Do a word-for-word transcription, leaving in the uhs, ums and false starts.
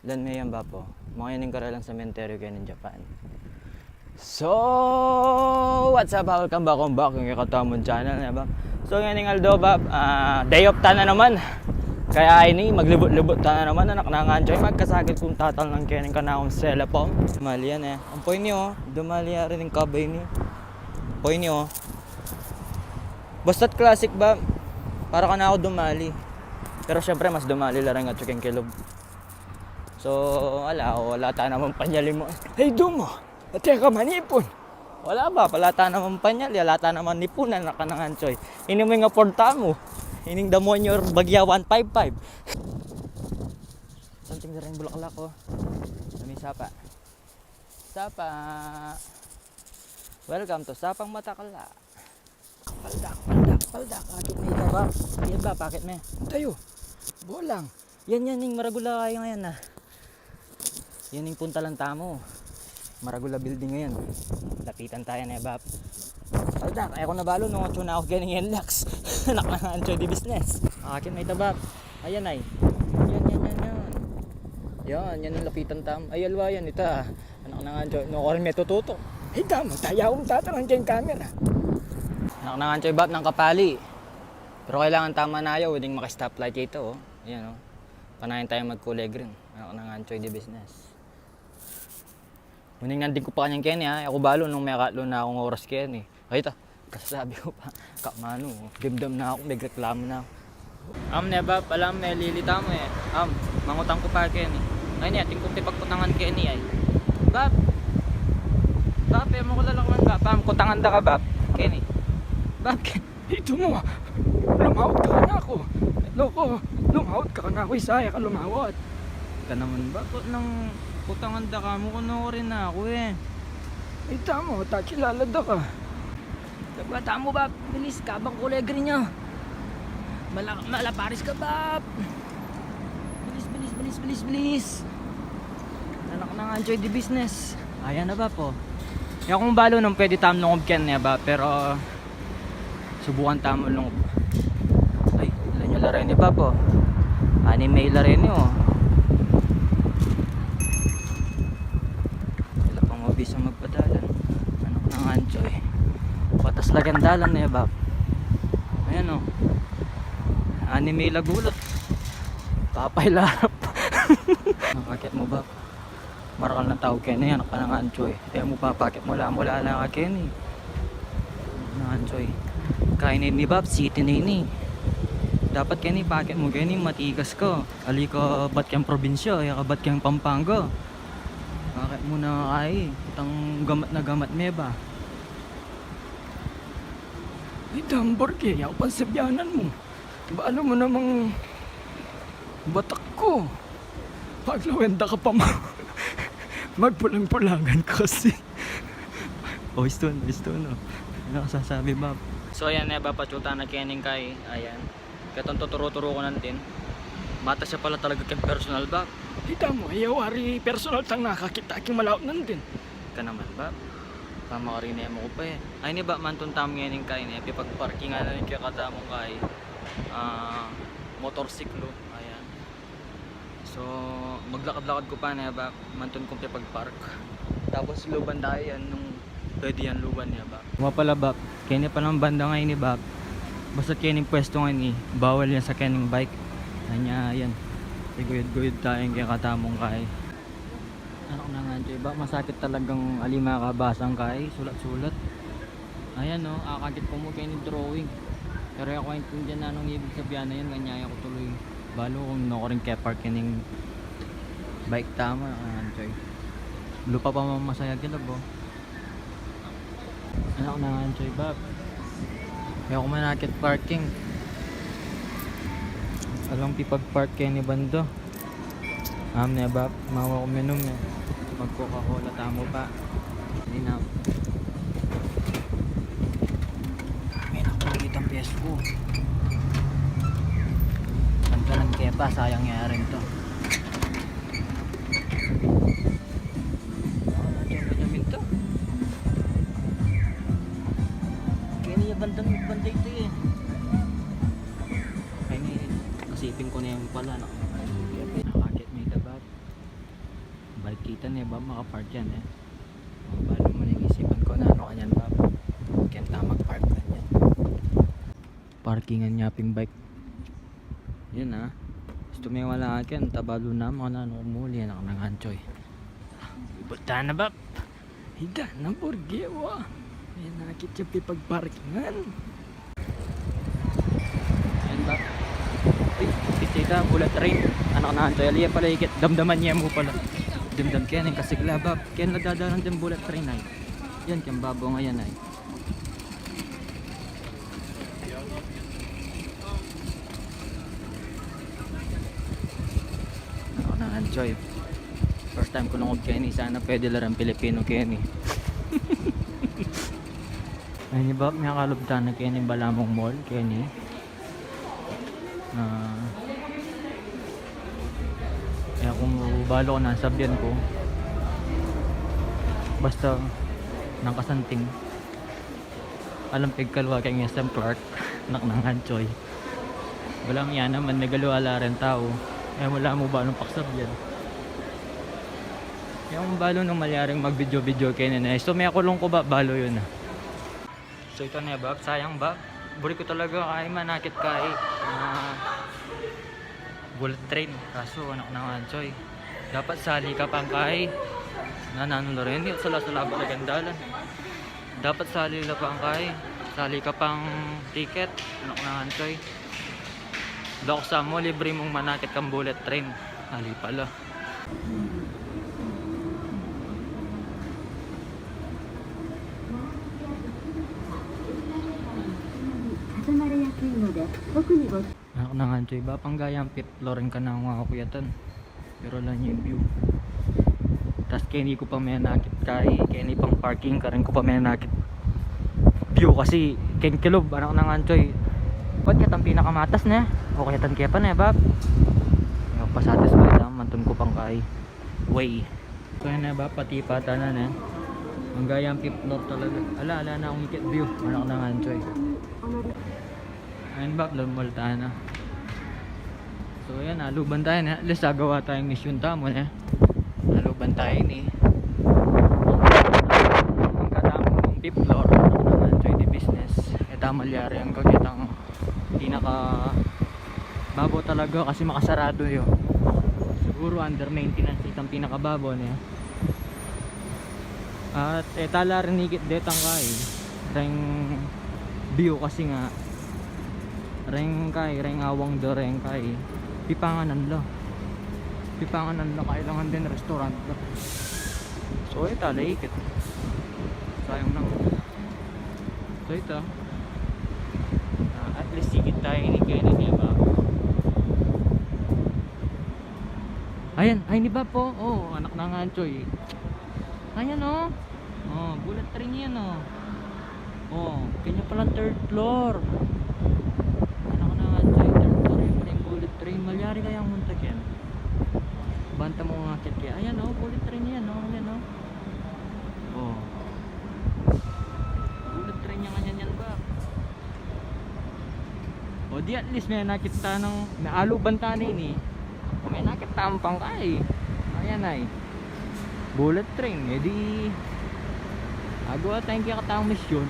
Lan me yan, Bap, o. Makanyan ing karelang sementeryo keni Japan. So, what's up? Welcome back, welcome back king kekatamung channel, ne, Bap. So, ngening aldo, Bap, ah, day off ta na naman. Kaya ini, maglibut-libut ta na naman, anak nang Anchoy, magkasakit kung tatalnan keni ing kanakung cellphone. Mali yan, e. Ampo ini, o, dumali ari ning kabay ini. Ampo ini, o. Basta't classic, Bap, para kanaku dumali. Pero syempre, mas dumali la ring atsu keng kilub. So, ala, wala ta namang panyali mo. Hey, Dumo! Ate ka manipun! Wala, Bap, wala ta namang panyali, wala ta namang nipunan, anak nang Anchoy. Ini mu ing afford tamu. Ining The Moño Bagya one five five. Something na ring bulaklak, o. Kami sapa. Sapa. Welcome to Sapang Matakla. Paldak, paldak, paldak. Akit me ita, Bap. Yan, Bap, akit me. Tayo. Bolang. Yan, yan, ing maragul a kaya ngayan, a. Yan ing puntalan tamu. Maragul a building ngayan. Lapitan ta yan, e, Bap. Paldak, e ku na balu nung atsu na ku keni king N-Lex. Anak nang Anchoy, di business. Akit me ita, Bap. Ayan, ay. Yan, yan, yan, yan. Yan, yan ing lapitan tamu. Ay, alwa yan, ita. Anak nang Anchoy, nu karin metututu? Ay, damu, taya kung tatalnan keng camera. Anak nang Anchoy, Bap, nang kapali. Pero kailangan tama na ya, pwedeng maka-stoplight ya ita, o. Ayan, o. Panayan taya magkulay green. Anak nang Anchoy, di business. Uling nandin ku pa kanyan keni, a. E ku balu nung mekatlu na kung oras keni. Ay, ita. Kasasabi ku pa, kamanu, dimdam na ku, megreklamu na ku. Am, ne, Bap, alam, ne, lili tamu, e. Am, mangutang ku pa keni. Ay, ne, atin kung pipagkutangan keni, ay. Bap! Bap, e mu ku lalakwan, Bap. Am, kutangan da ka, Bap. Keni. Bap, ke-, Ito mu, lumawat ka kanaku. Loko, lumawat ka kanaku, isaya ka lumawat. Ka naman, Bap, nang kutangan da ka mu, kunu rin aku, e. Ita mu, takilala da ka. Tagwa tamu, Bap. Bilis, kabang kulay green ya. Mala-, malaparis ka, Bap. Bilis, bilis, bilis, bilis, bilis. Anak nang Anchoy, di business. Ayan na, Bap, o. E ku balu nung pwede tamu lungub keni, Bap, pero subukan tamu lungub. Ay, ala yu la reni, Bap, o. Anime la reni, o. Ala pang mabisang magpadalan. Anak nang Anchoy. Batas la keng dalan, e, Bap. Ayan, o. Anime la gulut. Papay la arap. Nakakit mu, Bap? Marakal na tau keni, anak nang Anchoy. E mu papakit, mula-mula na ka keni. Nang Anchoy. Kaya ini, Bap, city na ini. Dapat keni, pakit mu keni, matigas ka. Ali ka bat keng probinsya, e ka bat keng Pampanga. Pakit mu na kaya, itang gamat na gamat me ba? Ay, dambor ke, yaw pansabyanan mu. Balu mu namang batak ku. Paglawen da ka pa ma-, magpulang-pulangan kasi. O, istu na, istu na. Ano ka sasabi, Bap? So, ayan, e, Bap, atsu ta na keni keng kai. Ayan. Ketang tuturu-turu ku nandin. Matas ya pala talaga keng personal, Bap. Ita mu, e ya wari personal tang nakakit ta king malaut nandin. Ka naman, Bap. Pamakarin e mu ku pa, e. Ay, ini, Bap, mantun tamu ngeni keni, e. Pipag-parkingan na ning kekatamung kai. Ah, motorsiklo. Ayan. So, maglakad-lakad ku pa ne, Bap. Mantun kung pipag-park. Tapos, luban da yan nung pwede yan luban ne, Bap. Wa pala, Bap. Keni palang banda ngeni, Bap. Basta keni pwesto ngeni, bawal yan sa kening bike. Anya, yan. Iguyud-guyud taya ing kekatamung kai. Anak nang Anchoy, Bap, masakit talagang ali makabasang kai, sulat-sulat. Ayan, no, akakit ku mu keni drawing. Pero e ku aintindian nanung ibig sabihan na yan, kanya e ku tuloy balu kung nu karin kepark kening bike tamu, anak nang Anchoy. Lupa pa mamasaya kila, bo. Anak nang Anchoy, Bap. E ku manakit parking. Alang pipag-park keni banda. Am ne, Bap, mawa ku minum, e. Mag-Coca-Cola tamu pa. Ini na. May nakikitang peso ku. Tanggalan ke pa, sayang ya rin to. Diyan, Benjamin to. Kaya niya bandang, banda ito, e. Ay, ini, nasiping ku ne pala, no? Nakakit me ita, Bap. Kita ne, Bab, makapark yan e. Balu mu ne ing isipan ku, nanu kanyan, Bab. Keng tamang park kanyan. Parkingan ne pin ing bike. Yan a. Gustu me wala akin, tabalu na mu kananu muli, anak nang Anchoy. Ibut ta na, Bab. Higa na burgewa. Yan, nakit ya pipagparkingan. Yan, Bab. Uy, kita, bullet train. Anak nang Anchoy, ali ya pala ikit. Damdaman ye mu pala. Damdam ke ne ing kasigla, Bab. Keng la dadalan deng bullet train ay. Yan, keng babo nga yan ay. Anak nang Anchoy. First time ku lungud keni, sana pwede la reng Pilipinu keni. Ay, ni Bab, miyakalub tana keni, balamu mall keni. Ah, e ku balu kung nanu ing sabyan ku. Basta nanu ing kasanting. Alang pigkalwa keng S M Clark, anak nang Anchoy. Balamu ya naman, migaluala reng tau. E mu la mu balung paksabyan. E mu balu nung malyaring mag-video-video keni ne. So, miyakulung ku ba, balu yun a. So, ita ne, Bab. Sayang, Bab. Buri ku talaga keng manakit keni, ah, bullet train. Kasu, anak nang Anchoy, dapat sali ka pa keni. Nananu la reni, sala-sala ba la keng dalan. Dapat sali la pa keni. Sali ka pang ticket, anak nang Anchoy. Buksan mu, libre mung manakit kang bullet train. Ali pala. 止まりやすいので、特にご Anak nang Anchoy, ba pang gayang fifth floor ing kananu a kukyatan. Pero ala ne ing view. Tas keni ku pa menakit keni, keni pang parking, karin ku pa menakit view kasi keng kilub, anak nang Anchoy. Ba't keta ing pinakamatas ne? O, kukyatan ke pa ne, Bab. Yung pa-satisfy lang, mantun ku pang keni. Way. So, yan ne, Bab, patipa ta na ne. Pang gayang fifth floor talaga. Ala, ala na kung ikit view, anak nang Anchoy. Ayan, Bab, lumulta na. So, yan, aluban tayu ne. At least, agawa tayung misyon tamu ne. Aluban tayu ne. Ang katamu ng fifth floor, anak nang Anchoy, de business. E ta malyari ing kakyatang pinaka babo talaga kasi makasaradu yu. Siguru under maintenance itang pinakababo ne. At e ta la reni ikit detang keni, reng view kasi nga reng keni, reng awang da reng keni. Pipanganan la. Pipanganan la, kailangan din restaurant la. So, e ta la ikit. Sayang naman. So, ita. Ah, at least ikit tayu ne keni, di ba? Ayan, ay, ni Bab po. O, anak nang Anchoy. Ayan, o. O, bullet train yan, o. O, keni palang third floor. Anak nang Anchoy, third floor ing bullet train. Malyari kayang munta keni? Banta mu nga akit keni. Ayan, o, bullet train yan, o. Ayan, o. O. Bullet train yang kanyan yan, Bab. O di at least menakit ta nang, aluban ta ne ini. Menakit ta pang keni. Ayan ay. Bullet train. E di, agawa tayung kekatang misyon.